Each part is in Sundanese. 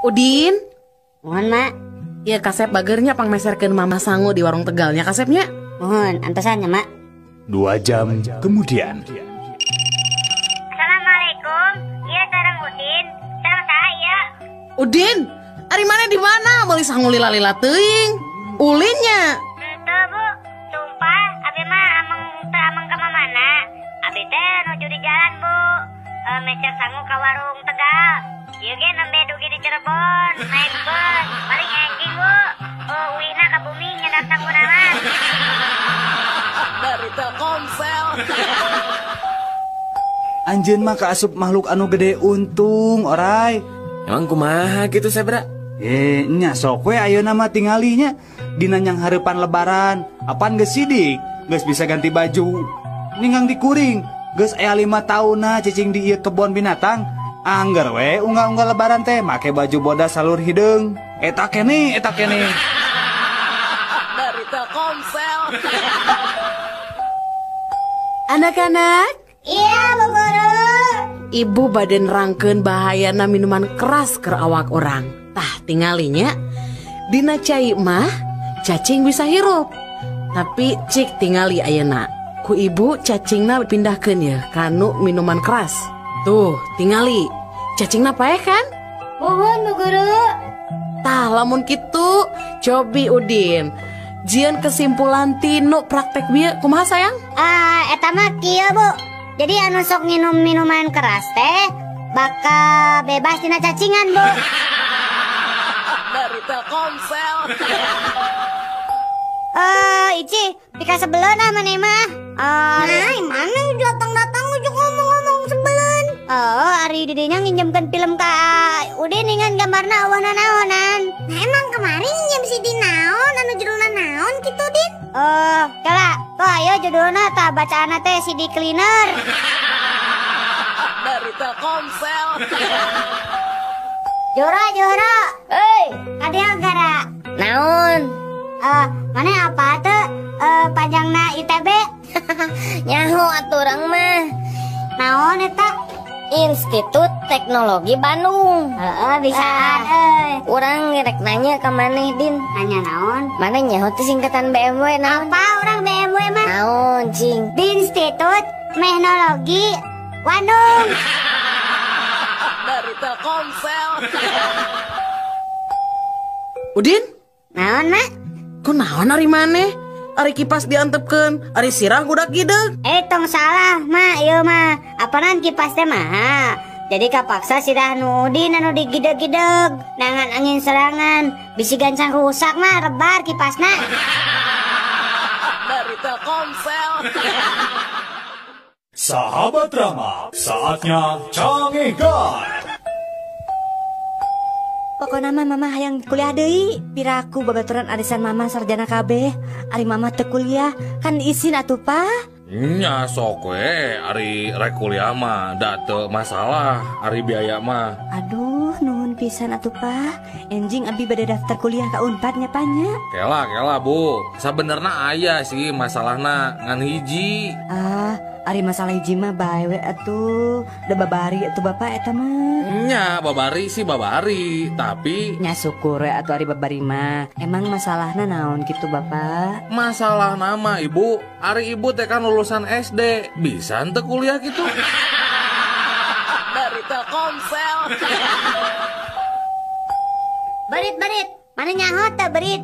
Udin. Mohon, Mak. Iya, kasep bagernya pangmeserkeun Mama sangu di warung Tegalnya kasepnya. Mohon, antosan ya, Mak. 2 jam kemudian. Assalamualaikum. Iya, sareng Udin. Sareng saya. Udin, ari mana di mana? Meuli sangu lila-lila teuing. Ulinnya. Henteu, Bu. Sumpah, abi mah ameng teu ameng ka mana. Abi teh nuju di jalan, Bu. Meser sangu ka warung Tegal. Ieu ge nembe dugi di Cirebon, naik bus, paling enjing, Bu. Uihna ka bumi nyedak sanguna mah. Dari Telkomsel. Anjeun mah kaasup makhluk anu gede untung, orai. Emang kumaha gitu, Sebra? Nya sok we ayeuna mah tingalinya dina nyang hareupan lebaran. Apan geus sidik, geus bisa ganti baju. Ninggang dikuring, geus aya 5 taunna cicing di ieu kebon binatang. Angger we unggal-unggal lebaran teh make baju bodas salur hideung. Eta keneh, eta keneh. Dari Telkomsel. Anak-anak. Iya, Bu Guru. Ibu bade nerangkeun bahayana minuman keras keur awak urang. Tah tingalinya dina cai mah cacing bisa hirup. Tapi cik tingali ayeuna. Ku ibu cacingna pindahkeun ya kanu minuman keras. Tuh, tingali. Cacingna paeh kan? Mohon, Bu Guru. Tah, lamun kitu cobi Udin. Jieun kesimpulan tinu praktek bieu kumaha sayang? Eta mah kieu, Bu. Jadi anu sok nginum minuman keras teh bakal bebas tina cacingan, Bu. Dari Telkomsel. Ici, pika sebeleun ah maneh mah. Nah, mana datang-datang ujuk ngomong-ngomong sebeleun. Oh, ari didinya nginjemkeun film ka Udin dengan gambarna awana naonan. Nah, emang kemarin nginjem CD naon anu judulna naon kitu, Din? Oh, kala, tuh ayo judulna tah bacaanna teh CD Cleaner. Dari Telkomsel. Jora, Jora. Hei, kadieu gara. Naon? Mana apa tuh panjangna ITB? Nyaho atuh urang mah. Naon eta? Institut Teknologi Bandung. Heeh, bisaan euy. Urang rek nanya ka maneh, Din. Nanya naon? Maneh nyaho teh singkatan BMW naon? Apa urang BMW mah? Naon, cing? Institut Teknologi Bandung. Dari Telkomsel. Udin? Naon, Mak? Ku naon ari maneh? Ari kipas diantepkeun, ari sirah gudak gideug. Tong salah, Mak, ieu mah. Apanan kipas teh mah? Jadi kapaksa sirah nu Udin anu digideg-gideg, nangan angin serangan, bisi gancang rusak mah rebar kipasna. Dari Telkomsel. Sahabat Rama, saatnya cangekan. Pokokna mah mama hayang kuliah deui. Piraku babaturan arisan mama sarjana kabeh. Ari mama teu kuliah, kan isin atuh, Pa. Nya sok we, ari rek kuliah mah da teu masalah, ari biaya mah. Aduh, nuhun pisan atuh, Pa. Enjing abi bade daftar kuliah ka Unpad nya, Pa nya. Kela, kela, Bu. Sabenerna aya sih masalahna ngan hiji. Ah, ari masalah hiji mah bae we atuh. Da babari atuh Bapak eta mah. Nya babari sih babari, tapi nya syukur we atuh ari babari mah. Emang masalahna naon kitu Bapak? Masalah nama Ibu, ari Ibu teh kan lulusan SD, bisa henteu kuliah gitu. Dari Telkomsel. Berit-berit, mana nyaho teh berit?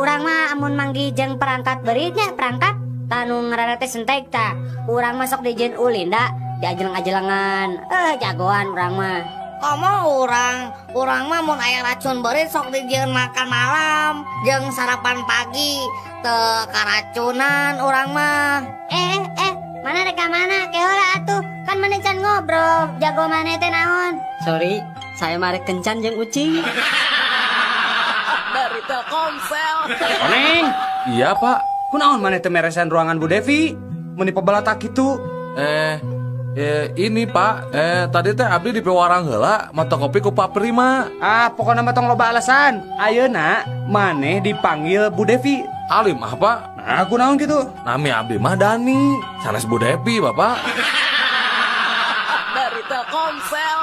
Urang mah amun manggih jeung perangkat beritnya, perangkat tanu ngaranna teh sentek ta. Urang mah sok dijieun ulin da, diajeleng-ajelengan. Jagoan urang mah. Komo urang mah mun aya racun beurit sok dijieun makan malam jeung sarapan pagi, teu karacunan urang mah. Mana rek ka mana? Keheula atuh, kan maneh can ngobrol, jago maneh teh naon? Sorry, saya mah rek kencan jeung ucing. Dari Telkomsel. Koneng. Iya, Pak. Kunaon maneh teu meresan ruangan Bu Devi? Meuni pebalatak kitu. Ini Pak, tadi teh abdi di pewarang heula mata kopi ku Pak Prima. Ah, pokona mah tong loba alasan. Ayeuna maneh dipanggil Bu Devi. Alim ah, Pak. Nah, kunaon kitu? Nami abdi mah Dani, sanes Bu Devi, Bapak. Dari Telkomsel.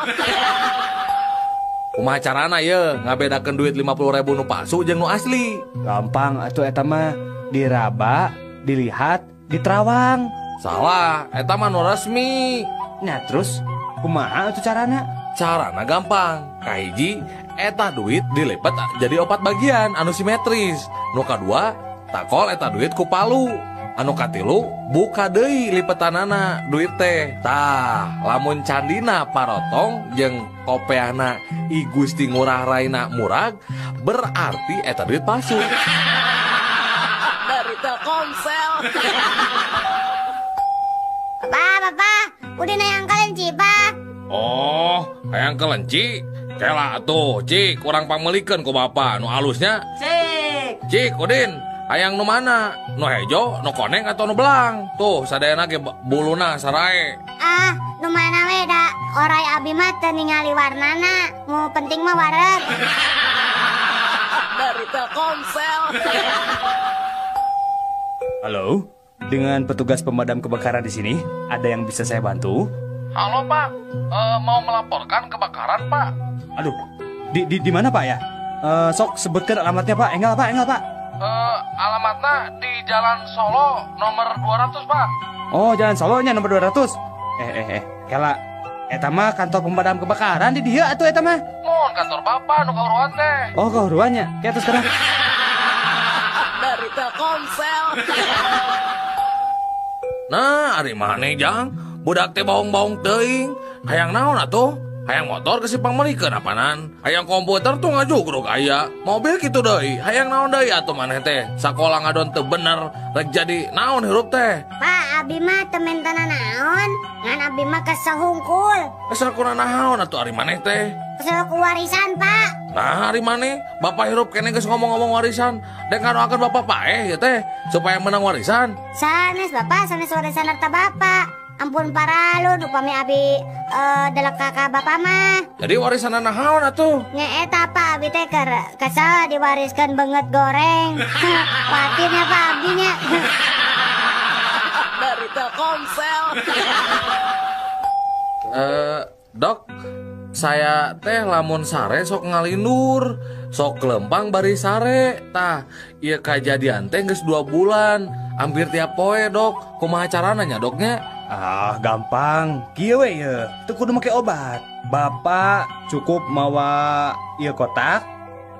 Kumaha carana ye ngabedakeun duit 50.000 nu palsu jeung nu asli? Gampang atuh eta mah, diraba, dilihat, diterawang. Salah, eta mah nu resmi. Nah terus kumaha atuh carana? Carana gampang. Kahiji, eta duit dilipat jadi 4 bagian anu simetris. Nu kadua, takol eta duit ku palu. Anu katilu, buka deui lipetanana duit teh. Tah, lamun candina parotong jeung kopeahna I Gusti Ngurah Raina murag, berarti eta duit palsu. Dari Telkomsel. Bapak, bapak, udah nayang kelenci, Pak. Oh, hayang kelenci? Kela atuh, Cik, kurang pangmelikeun ku bapak nu alusnya. Cik. Cik, Udin, hayang nu mana? Nu hejo, nu koneng atau nu belang? Tuh, sadayana ge buluna sarae. Ah, nu mana we da orai abi mah teu ningali warnana. Nu penting mah wareg. Dari Telkomsel. Halo, dengan petugas pemadam kebakaran di sini, ada yang bisa saya bantu? Halo Pak, mau melaporkan kebakaran Pak. Aduh, di mana Pak ya? Sok sebutkan alamatnya Pak. Enggak Pak, enggak Pak. Alamatnya di Jalan Solo nomor 200 Pak. Oh, Jalan Solonya nomor 200. Kela, eta mah kantor pemadam kebakaran di dieu atuh eta mah. Mohon kantor Bapak nu kahuruan teh. Oh, kahuruannya. Kayak terus sekarang. Dari Telkomsel. Nah, ari maneh jang? Budak teh baong-baong teuing. Hayang naon atuh? Hayang motor ke si pangmelikeun apanan? Hayang komputer tuh ngajugruk aya. Mobil kitu deui. Hayang naon deui atuh maneh teh? Sakola ngadon teu bener, rek jadi naon hirup teh? Pak, abi mah teu mentana naon. Ngan abi mah kesel hungkul. Kesel kuna naon atuh ari maneh teh? Kesel ku warisan, Pak. Nah, ari maneh bapak hirup kene geus ngomong-ngomong warisan. Dek ngadoakeun bapak paeh ieu teh supaya menang warisan. Sanes bapak, sanes warisan harta bapak. Ampun paralu upami abi delek kakak bapak mah. Jadi warisan naon atuh? Nya eta Pak, abi teh keur kesel diwariskeun beungeut goreng. Khawatirnya Pak abi nya. Dari Telkomsel. Dok, saya teh lamun sare sok ngalindur, sok kelempang bari sare. Tah, ieu kajadian teh geus 2 bulan, hampir tiap poe, Dok. Kumaha carana nya, Doknya? Ah, gampang. Kieu we ye, teu kudu make obat. Bapak cukup mawa ieu kotak,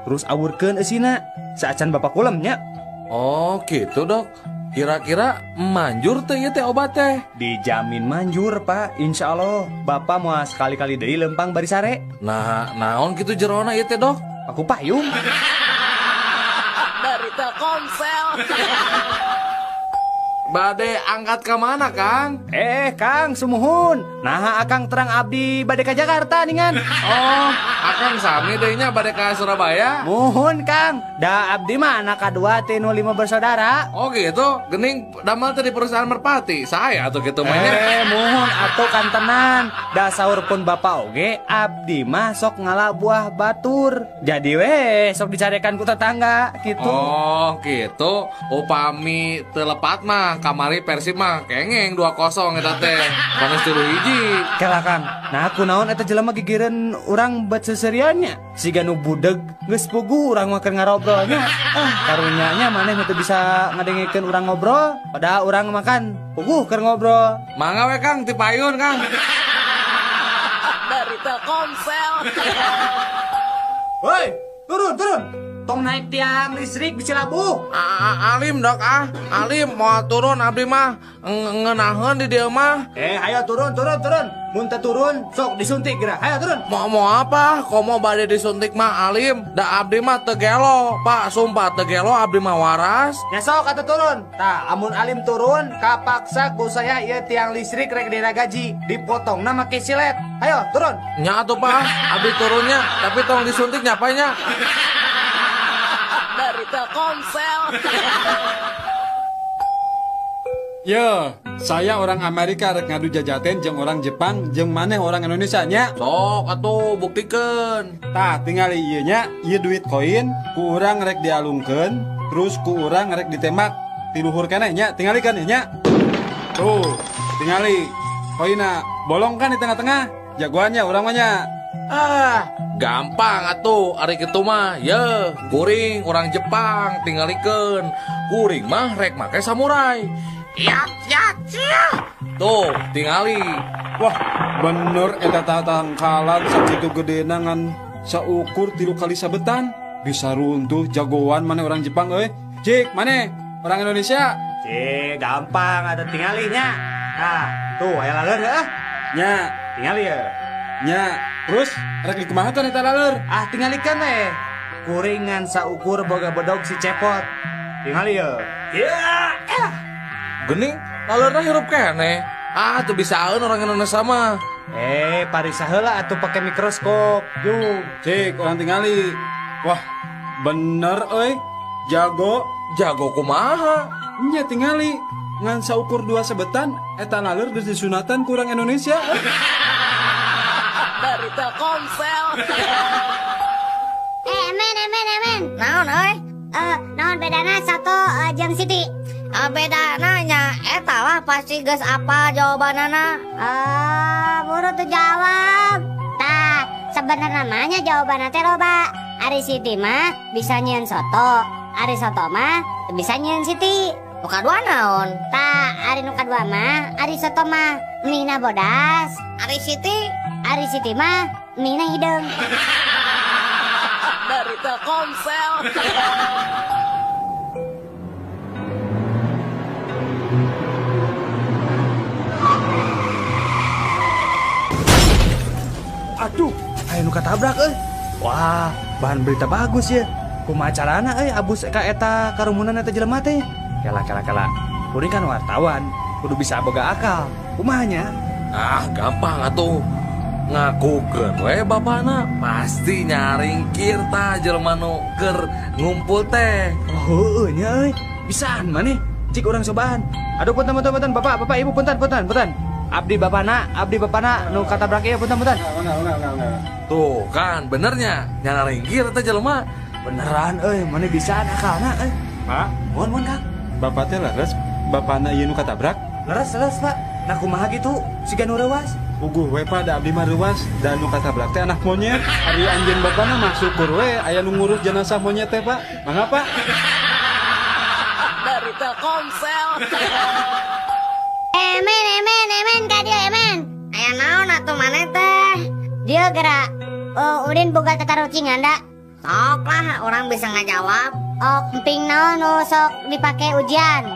terus awurkeun eusina. Saacan bapak kulem nya. Oh, gitu, Dok. Kira-kira manjur teh ieu teh obat teh? Dijamin manjur, Pak. Insya Allah bapak mau sekali-kali deui lempang bari sare. Nah, naon kitu jerona ieu teh, Dok? Aku payung. Dari Telkomsel. Bade angkat ke mana, Kang? Kang, sumuhun. Nah, akang terang abdi bade ke Jakarta ningan. Oh, akang sami deui nya bade ka Surabaya? Muhun, Kang. Da abdi mah anak kadua ti nu 5 bersaudara. Oh gitu, gening damel teh di perusahaan Merpati. Saya atuh kitu mah nya. Muhun atuh kantenan. Da saur pun bapak oge, abdi mah sok ngala buah batur. Jadi we sok dicarekan ku tetangga gitu. Oh, gitu. Upami teu lepat mah kamari Persib mah kengeng 2-0 eta teh. Panas 3-1. Kela Kang. Nah, kunaon eta jelema gigireun urang bet seseriannya. Siga nu budeg geus puguh urang mah keur ngarobrolnya. Ah, karunyanya maneh teu bisa ngadengekeun urang ngobrol, padahal urang makan puguh keur ngobrol. Mangga we Kang, ti payun Kang. Dari Telkomsel. Woi, turun, turun. Tong naik tiang listrik bisa labuh. Alim Dok ah, alim mau turun abdi mah ngeunaheun di dieu mah. Ayo turun, turun, turun. Mun teu turun sok disuntik geura. Ayo turun. Mau apa? Komo bade disuntik mah alim. Da abdi mah teu gelo, Pak, sumpah teu gelo abdi mah waras. Nya sok atuh turun. Tah, amun alim turun kapaksa ku saya ieu tiang listrik rek diragaji, dipotongna make silet. Ayo turun. Nya atuh Pak, abdi turunnya, tapi tong disuntik nya Pak nya. Dari Telkomsel. Yo, saya orang Amerika rek ngadu jajaten jeung orang Jepang jeung maneh orang Indonesia nya. Sok atuh buktikeun. Tah, tingali ieu nya, ieu duit koin ku urang rek dialungkeun, terus ku urang rek ditembak ti luhur keneh nya, tingalikeun nya. Tuh, tingali koinna bolong kan di tengah-tengah. Jagoannya urang mah nya. Ah, gampang atuh ari kitu mah. Ye, kuring orang Jepang tingalikeun. Kuring mah rek make samurai. Ya, ya, ya. Tuh, tingali. Wah, bener eta tatangkalan sakitu gedena ngan saukur 3 kali sabetan. Bisa runtuh jagoan mana orang Jepang euy. Cik, mana orang Indonesia? Cik, gampang ada tingalinya. Nah, tuh aya laleur heuh. Nya, tingali ya. Nya, terus rek dikumaha teh eta laleur? Ah, tingalikeun we. Kuringan saukur boga bedog si Cepot. Tingali ya. Ya. Gening, laleurna hirup keneh. Ah, tuh bisaeun orang Indonesia mah. Pariksa heula atuh pake mikroskop. Yuk, cik, orang tingali. Wah, bener euy. Jago, jago kumaha? Nya tingali. Ngan saukur 2 sebetan eta laleur geus disunatan ku urang Indonesia. Dari Telkomsel. Emen. Naon euy? Naon bedana soto jeung Siti? Bedana nya eta lah pasti geus apa jawabanana. Buru tuh jawab. Tah, sebenarnya namanya jawabanna teh loba. Ari Siti mah bisa nyieun soto, ari soto mah bisa nyieun Siti. Nu kadua naon? Tah, ari nu kadua mah ari soto mah mie-na bodas. Ari Siti? Ari Siti mah mie-na hideung. Dari Telkomsel. Aduh, aya nu katabrak euy. Wah, bahan berita bagus ya. Kumaha carana euy abus ka eta karumunan eta jelema teh? Kela. Kuring kan wartawan, kudu bisa boga akal. Kumaha nya? Ah, gampang atuh. Ngakukeun we bapana pasti nyaringkir tah jelema nu keur ngumpul teh. Oh, heueuh nya euy. Bisaan maneh. Cik urang cobaan. Aduh punten, Bapak, Ibu punten. Abdi bapana nu katabrak ieu punten. Enggak. Tuh kan benernya nyaringkir teh jelema. Beneran euy, maneh bisaan akalna euy. Pak, mohon Kang. Bapak teh leres, bapana ieu nu katabrak? Leres, Pak. Nah kumaha gitu? Siga nu reuas. Uguh we Pak, da abdi mah reuas, da nu katabrak teh anak monyet. Ari anjeun bapana mah syukur we aya nu ngurus jenazah monyet teh, Pak. Mangga, Pak. Dari Telkomsel. Emen ka dieu emen. Aya naon atuh maneh teh? Dieu geura Udin boga tatarucingan da. Sok lah, orang bisa ngajawab. Oh, emping naon nu sok dipake ujian?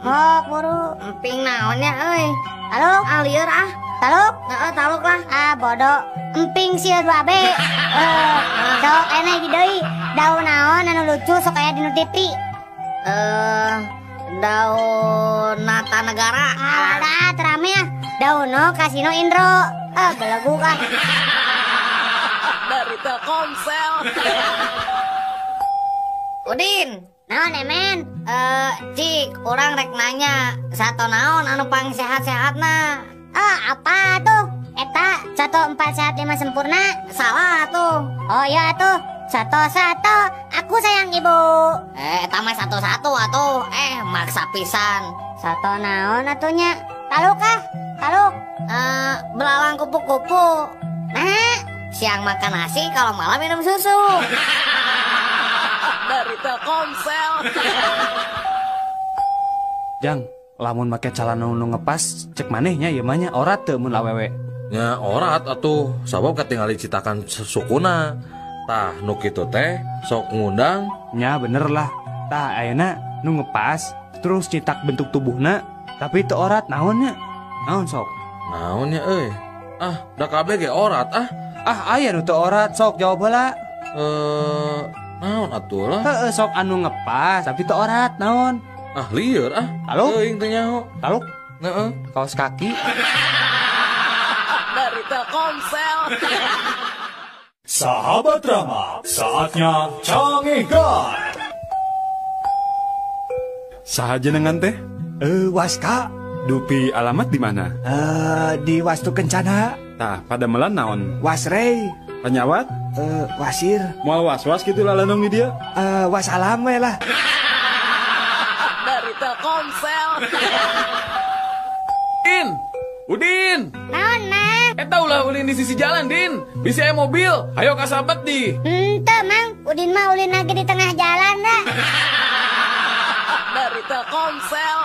Mok buru. Emping naonnya euy? Taluk? Ah, lieur ah. Taluk? Heeh, taluk lah. Ah, bodoh. Emping sieun 2B. Sok ene deui. Daun naon anu lucu sok aya di nu TV? Daun Nata Negara. Alah, terame ah. Daun no Kasino Indro. Ah, belegu ah. Dari Telkomsel. Udin. Naon emen? Cik, orang rek nanya, sato naon anu pang sehat-sehatna? Ah, apa tuh? Eta, 1 4 sehat 5 sempurna. Salah tuh. Oh iya tuh. 1 1, aku sayang ibu. Eta mah 1 1 atuh. Maksa pisan. Sato naon atunya? Taluk ah, taluk. Belalang kupu-kupu. Nah, siang makan nasi, kalau malam minum susu. Dari Telkomsel. Jang, lamun make calana nu ngepas cek manehnya ieu mah nya orat teu mun awewe. Nya orat atuh, sabab katingali citakan sukuna. Tah nu kitu teh sok ngundang. Nya bener lah. Tah ayeuna nu ngepas terus citak bentuk tubuhna tapi teu orat naonnya? Naon sok? Naonnya euy? Ah, da kabeh ge orat ah. Ah, aya nu teu orat sok jawab heula. Naon atuh lah? Heeh, sok anu ngepas tapi teu orat naon? Ah, lieur ah. Taluk? Teuing teu nyaho. Taluk? Heeh. Kaos kaki. Dari Telkomsel. Sahabat Rama, saatnya canggihkan. Saha jenengan teh? Waska. Dupi alamat di mana? Di Wastu Kencana. Tah, pada melan naon? Wasrei. Panyawat? Wasir. Moal was-was gitu lalanong di dia? Wasalam we lah. Dari Telkomsel. In. Udin. Naon, Mang? Eta ulah ulin di sisi jalan, Din. Bisi aya mobil. Ayo kasabet di. Henteu, Mang. Udin mah ulin lagi di tengah jalan dah. Dari Telkomsel.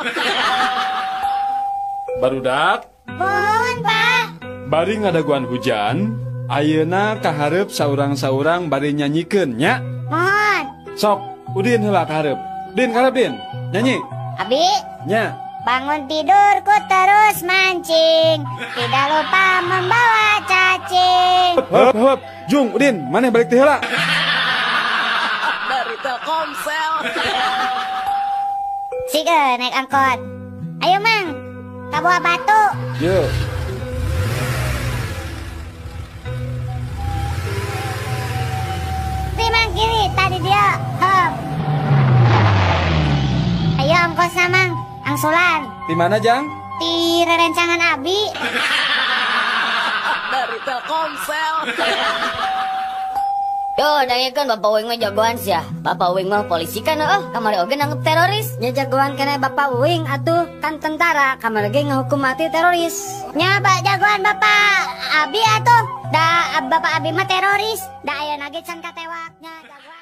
Barudak. Mohon, Pak. Bari ngadaguan hujan, ayeuna kahareup saurang-saurang bari nyanyikeun nya. Mohon. Sok, Udin heula kahareup. Din kahareup, Din. Nyanyi. Abi. Nya. Bangun tidurku terus mancing, tidak lupa membawa cacing. Heup, heup. Jung, Udin, maneh balik teh heula. Dari Telkomsel. Sik naik angkot. Ayo, Mang. Ka Buah Batu. Yuk. Kiri, Mang, kiri. Tadi dia. Hop. Ayo ongkosna, Mang. Angsulan. Di mana, Jang? Di rerencangan Abi. Dari Telkomsel. Yo, dangekeun Bapak Uing mah jagoan sia. Bapak Uing mah polisi kan heuh, kamari oge nanggep teroris. Nya jagoan kana Bapak Uing atuh, kan tentara, kamari ge ngahukum mati teroris. Nya Pak jagoan Bapak Abi atuh. Da Bapak Abi mah teroris. Da ayeuna ge can katewaknya jagoan.